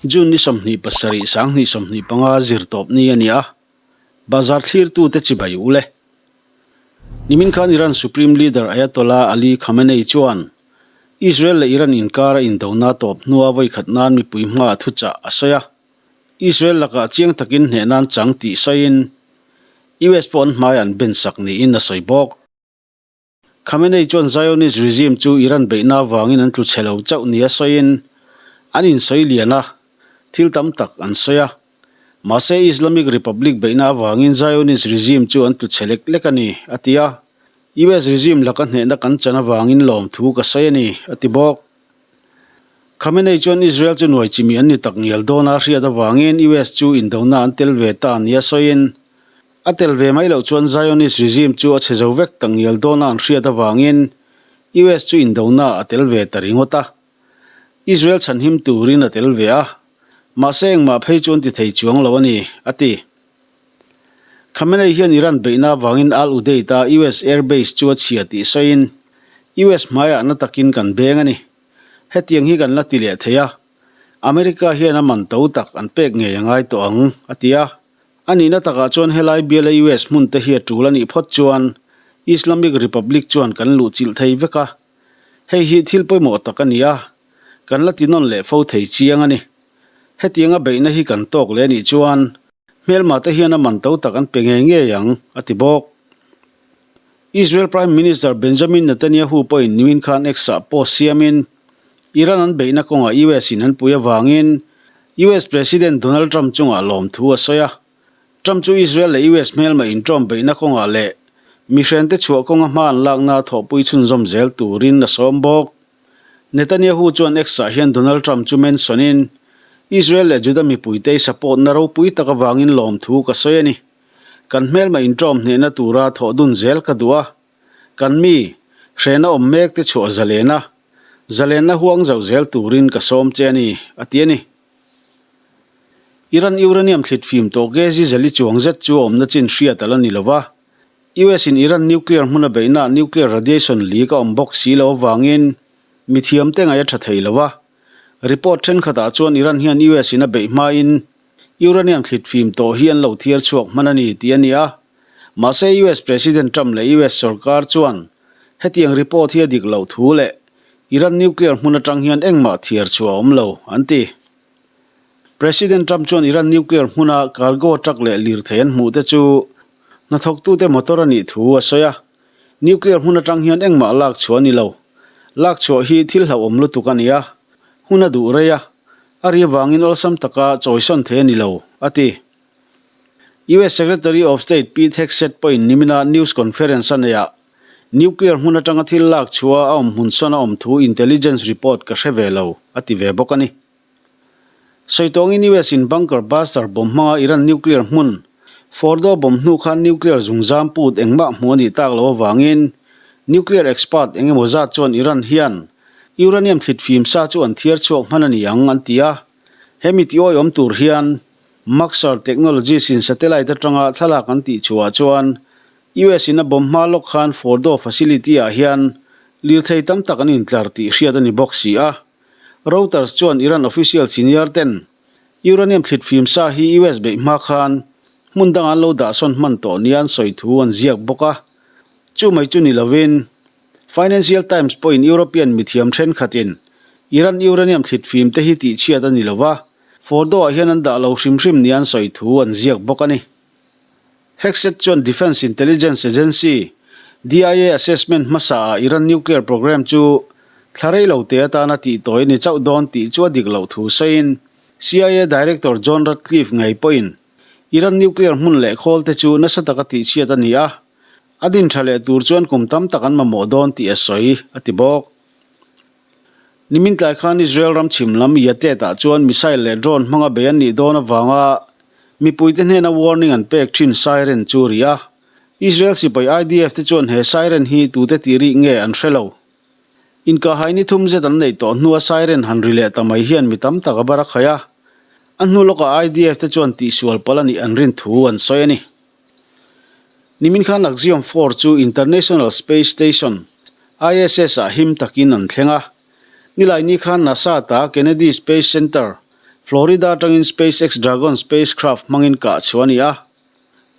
June ni 27 2025 zirtawp ni a ni a, bazar thlirtute chibai u le. Nimin khan Iran Supreme Leader Ayatollah Ali Khamenei chuan Israel leh Iran inkara indona tawp hnua vawikhat nan mipui hmaah thuchah a sawi a, Israel lakah chiang takin hneh nan chang tih sawiin US pawh an hmaiah an ben sak niin a sawi bawk. Khamenei chuan Zionist regime chu Iran beihna avangin an tlu chhe lo chauh nia sawiin an insawi lian a, thil tam tak an sawi a. Mahse Islamic Republic beihna avangin Zionist regime chu an tlu chhe lek lek a ni, a ti a. US regime laka hnehna kan chan avangin lawmthu ka sawi a ni, a ti bawk. Khamenei chuan Israel chu nuai chimi an ni tak ngial dawn a hriat avangin US chu indona an tel ve ta nia sawiin A tel ve mai loh chuan Zionist regime chu a chhe zo vek tak ngial dawna an hriat avangin US chu indona a tel ve ta ringawt a. Israel chhanhim turin a tel ve a, mahse engmah phei chu an ti thei chuang lo a ni, a ti. Khamenei hian Iran beihna avangin Al Udeid-a US air base chu a chhia tih sawiin, US hmaiah na takin kan beng a ni. Hetiang hi kan la ti leh thei a, America hian a man to tak an pek ngei a ngai tawh ang, a ti a. A nihna takah chuan helai biala US hmun te hi a tul a nih phawt chuan Islamic Republic chuan kan luh chilh thei vek a. Hei hi thil pawimawh tak a ni a, kan la ti nawn leh fo thei chiang a ni. Hetianga beihna hi kan tawk leh a nih chuan hmelma te hian a man to tak an pe ngei ngei ang, a ti bawk. Israel Prime Minister Benjamin Netanyahu pawhin nimin khan X-ah post siamin Iran an beihna kawngah US in an pui avangin US President Donald Trump chungah lawmthu a sawi a. Trump chu Israel leh US hmelma inṭawm beihna kawngah leh mihrente chhuah kawnga hma an lakna thawhpui chhunzawm zel turin a sawm bawk. Netanyahu chuan X-ah hian Donald Trump chu mention-in Israel leh Juda mipuite i support-na ropui tak avangin lawmthu ka sawi a ni. Kan hmelma inṭawm hnehna tura thawh dun zel ka duh a, kan mi hrehna awm mek te chhuah zalen a, zalenna huang zauh zel turin ka sawm che a ni, a ti a ni. Iran uranium thlit fim tawh kg zali chuang zet chu a awmna chin hriat a la ni lo va, US in Iran nuclear hmuna beihnaah nuclear radiation leak a awm bawk si lo avangin mithiam te ngaih a tha thei lo va, report thenkhatah chuan Iran hian US in a beih hmain Uranium thlit fim tawh hi an lo thiar chhuak hman a ni tih a ni a. Mahse US President Trump leh US sorkar chuan hetiang report hi a dik loh thu leh Iran nuclear hmun atang hian engmah thiar chhuah a awm lo, an ti. President Trump chuan Iran nuclear hmuna cargo truck leh lirthei an hmuh te chu hnathawktute motor a nih thu a sawi a. Nuclear hmun atang hian engmah lak chhuah a ni lo. Lak chhuah hi thil hlauhawm lutuk a ni a, hun a duh rei a, A ri avangin awlsam taka chawisawn thei a ni lo, a ti. US Secretary of State Pete Hegseth pawhin nimina news conference a neihah nuclear hmun atanga thil lak chhuah a awm hmun sawn a awm thu intelligence report ka hre ve lo, a ti ve bawk a ni. Sawi tawngin US in bunker buster bomb hmanga Iran nuclear hmun Fordow bomb hnu khan nuclear zungzam put engmah hmuh a nih tak loh avangin nuclear expert engemaw zat chuan Iran hian Uranium thlit fim sa chu an thiar chhuak hman a ni ang, an ti a. Hemi ti awiawm tur hian Maxar Technologies in satellite atanga thlalak an tih chhuah chuan US in a bomb hma lawk khan Fordow facility ah hian lirthei tam tak an intlar tih hriat a ni bawk si a. Reuters chuan Iran official senior ten Uranium thlit fim sa hi US beih hma khan hmun dangah an lo dahsawn hman tawh nia an sawi thu an ziak bawk a. Chu mai chu ni lovin Financial Times pawhin European mithiam thenkhatin Iran uranium thlit fim te hi tihchhiat a ni lo va, Fordow-ah hian an dah lo hrim hrim nia an sawi thu an ziak bawk a ni. Hegseth chuan Defence Intelligence Agency, DIA, assessment hmasaah Iran nuclear programme chu thla rei lo te atana tihtawi a ni chauh dawn tih chu a dik loh thu sawiin CIA Director John Ratcliffe ngei pawhin Iran nuclear hmun leh khawl te chu nasa taka tihchhiat a ni a, A din tha leh tur chuan kum tam tak an mamawh dawn tih a sawi, a ti bawk. Nimin tlai khan Israel ram chhim lam Yatet-ah chuan missile leh drone hmanga bei an nih dawn avanga mipuite hnena warning an pek thin siren chu ri a. Israel sipai IDF te chuan he siren hi tute tih rih nge an hre lo. Inkahhai ni thum zet an neih tawh hnua siren han ri leh ta mai hian mi tam tak a bar a khai a. A hnu lawkah IDF te chuan tihsual palh a nih an rin thu an sawi a ni. Nimin khan Axiom 4 chu International Space Station, ISS, ah him takin an thleng a. Nilaini khan NASA ta Kennedy Space Center, Florida atangin SpaceX Dragon spacecraft hmangin kah chhuah a ni a.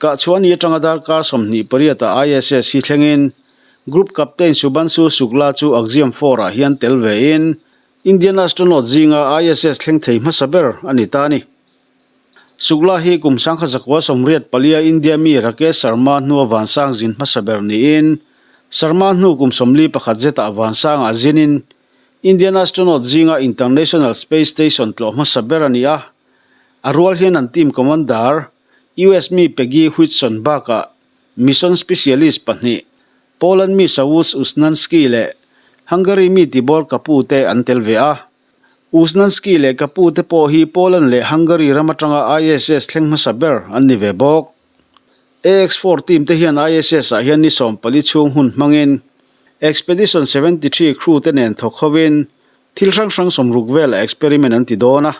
Kah chhuah ni atanga darkar 28 ah ISS hi thlengin Group Captain Shubhanshu Shukla chu Axiom 4 ah hian tel vein Indian astronaut zinga ISS thleng thei hmasa ber a ni ta a ni. Shukla hi kum 1984 India mi Rakesh Sharma hnua vansang zin hmasa ber niin Sharma hnu kum 41 zetah vansangah zinin Indian astronaut zinga International Space Station tlawh hmasa ber a ni a. A rual hian an team commander US mi Peggy Whitson bakah mission specialist pahnih Poland mi Slawosz Uznanski leh Hungary mi Tibor Kapu te an tel ve a. Uznanski leh Kapu te pawh hi Poland leh Hungary ram atanga ISS thleng hmasa ber an ni ve bawk. AX-4 team te hian ISS ah hian ni 14 chhung hun hmangin Expedition 73 crew te nen thawk hovin thil hrang hrang sawmruk velah experiment an ti dawn a.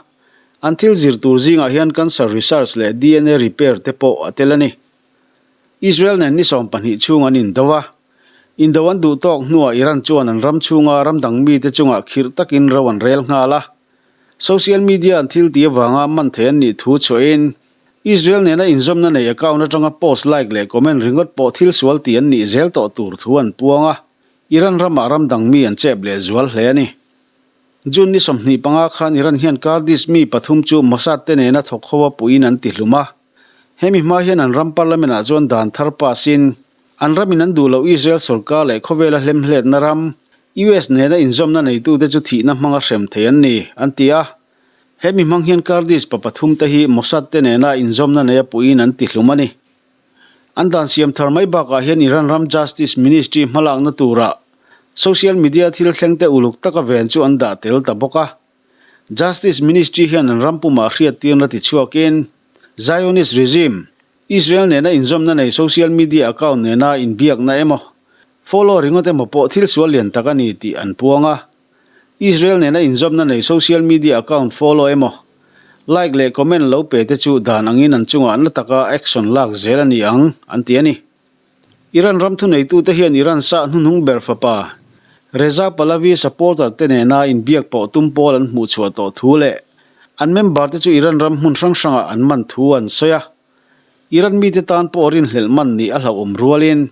An thil zir tur zingah hian cancer research leh DNA repair te pawh a tel a ni. Israel nen ni 12 chhung an indo a. Indo an duh tawk hnuah Iran chuan an ram chhunga ram dang mite chungah khirh takin ro an rel nghal a. Social media an thil tih avanga man thei an nih thu chhuahin Israel nena inzawmna nei account atanga post like leh comment ringawt pawh thil sual tih an nih zel tawh tur thu an puang a. Iran ramah ram dang mi an chep leh zual hle a ni. June ni 25 khan Iran hian Kurdish mi pathum chu Mossad te nena thawk ho a puiin an ti hlum a. Hemi hma hian an ram parliament ah chuan dan thar pass in an ramin an duh loh Israel sorkar leh khawvela hlemhletna ram US nena inzawmna neitute chu thihna hmanga hrem thei an ni, an ti a. Hemi hmang hian Kurdish pa pathum te hi Mossad te nena inzawmna nei a puiin an ti hlum a ni. An dan siam thar mai bakah hian Iran ram Justice Ministry hmalakna turah social media thil thleng te uluk taka ven chu an dah tel ta bawk a. Justice Ministry hian an ram pumah hriattirna ti chhuakin Zionist regime, Israel nena inzawmna nei social media account nena inbiakna emaw, follow ringawt emaw pawh thil sual lian tak a ni tih an puang a. Israel nena inzawmna nei social media account follow emaw, like leh comment lo pe te chu dan angin an chungah na taka action lak zel a ni ang, an ti a ni. Iran ram thuneitute hian Iran sah hnuhnung ber fapa Reza Pahlavi supporter te nena inbiak pawh tum pawl an hmuh chhuah tawh thu leh an member te chu Iran ram hmun hrang hrangah an man thu an sawi a. Iran mite tan pawh rinhlelh man nih a hlauhawm rualin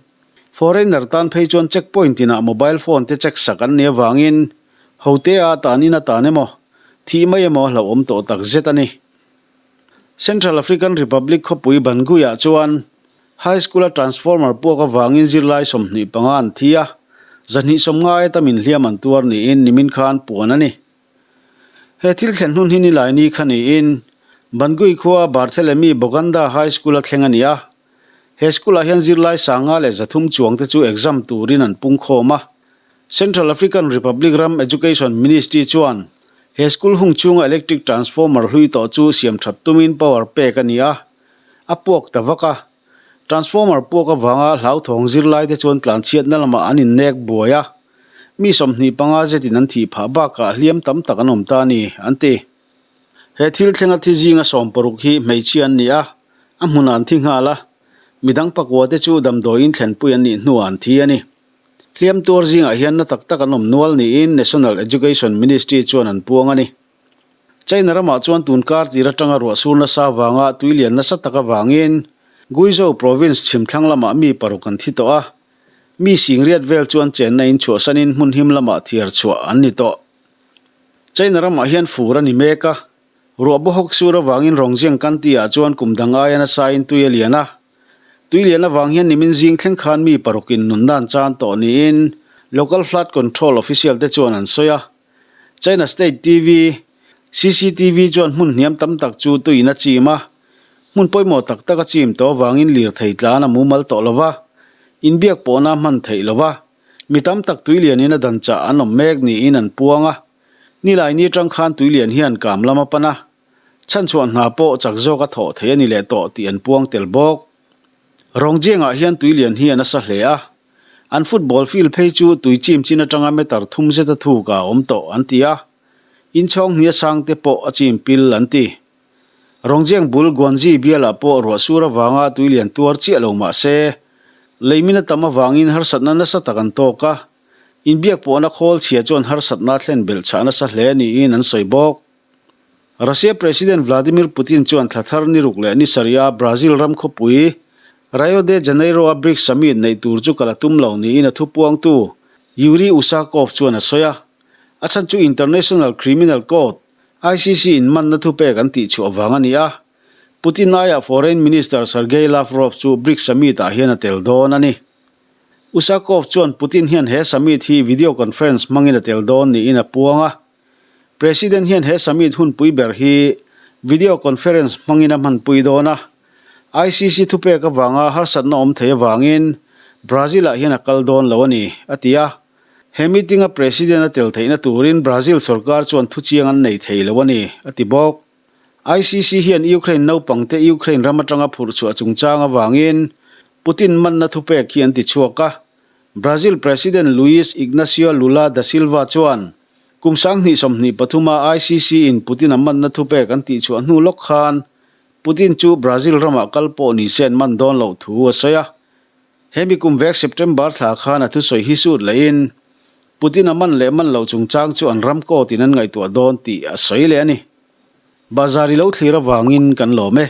foreigner tan phei chuan checkpoint inah mobile phone te check sak an nih avangin hote-a tanin a tan emaw, thih mai emaw a hlauhawm tawh tak zet a ni. Central African Republic khawpui Bangui-ah chuan High School-a transformer puak avangin zirlai 25 an thi a, 250 aia tam inhliam an tuar niin nimin khan puan a ni. He thil thlen hnun hi nilai ni kha niin Bangui khua Barthelemy Boganda High School-a thleng a ni a. He school-ah hian zirlai 300 chuang te chu exam turin an pung khawm a. Central African Republic ram Education Ministry chuan he school hung chhunga electric transformer hlui tawh chu siam that tumin power pek a ni a, a puak ta vak a. Transformer puak avanga hlauthawng zirlai te chuan tlanchhiatna lamah an innek buai a, mi 25 zetin an thih phah bakah hliam tam tak an awm ta a ni, an ti. He thil thlenga thi zinga 60 hi hmeichhia an ni a, a hmunah an thi nghal a, midang pakua te chu damdawiin thlenpui an nih hnuah an thi a ni. Hliam tuar zingah hian na tak tak an awm nual niin National Education Ministry chuan an puang a ni. China ramah chuan tun kar tir atanga ruah sur nasa avanga tui lian nasa tak avangin Guizhou province chhimthlang lamah mi paruk an thi tawh a, mi singriat vel chuan chenna in chhuahsanin hmun him lamah thiar chhuah an ni tawh. China ramah hian fur a ni mek a, ruah bawhawk sur avangin Rongjiang County-ah chuan kum dang aia nasain tui a lian a, Tui lian avang hian nimin zing thleng khan mi parukin nunna an chan tawh niin Local Flood Control official te chuan an sawi a. China State TV, CCTV chuan hmun hniam tam tak chu tuiin a chim a, hmun pawimawh tak tak a chim tawh avangin lirthei tlan a mumal tawh lo va, inbiak pawhna a hman theih lo va, mi tam tak tui lianin a dan chah an awm mek niin an puang a. Nilai ni atang khan tui lian hian kam lam a pan a. Chhanchhuah hna pawh chak zawk a thawh thei a ni leh tawh tih an puang tel bawk. Rongjiangah hian tui lian hi a nasa hle a, an football field phei chu tui chim chin atanga meter thum zeta thuk a awm tawh an ti a, inchhawng hnia sang te pawh a chim pil an ti. Rongjiang bul Guanzi bialah pawh ruah sur avanga tui lian tuar chiah lo mah se, leimin a tam avangin harsatna nasa tak an tawk a, inbiak pawhna khawl chhia chuan harsatna thlen belh chhah nasa hle niin an sawi bawk. Russia President Vladimir Putin chuan thla thar ni ruk leh ni sarih a Brazil ram khawpui Rio de Janeiro-a BRICS Summit neih tur chu kal a tum lo niin a thupuangtu Yuri Usakov chuan a sawi a. A chhan chu International Criminal Court, ICC, in manna thupek an tihchhuah vang a ni a. Putin aiah Foreign Minister Sergei Lavrov chu BRICS Summit-ah hian a tel dawn a ni. Usakov chuan Putin hian he summit hi video conference hmangin a tel dawn niin a puang a. President hian he summit hunpui ber hi video conference hmangin a hmanpui dawn a. ICC thupek avanga harsatna awm thei avangin Brazil-ah hian a kal dawn lo a ni, a ti a. He meeting-a President a tel theihna turin Brazil sorkar chuan thuchiang an nei thei lo a ni, a ti bawk. ICC hian Ukraine naupangte Ukraine ram atanga phurh chhuah chungchang avangin Putin manna thupek hi an ti chhuak a. Brazil President Luiz Ignacio Lula da Silva chuan kum 2023 a ICC in Putin a manna thupek an tih chhuah hnu lawk khan Putin chu Brazil ramah kal pawh ni se an man dawn loh thu a sawi a. Hemi kum vek September thla khan a thusawi hi sut lehin Putin a man leh man loh chungchang chu an ram court in an ngaihtuah dawn tih a sawi leh a ni. Bazar i lo thlir avangin kan lawm e.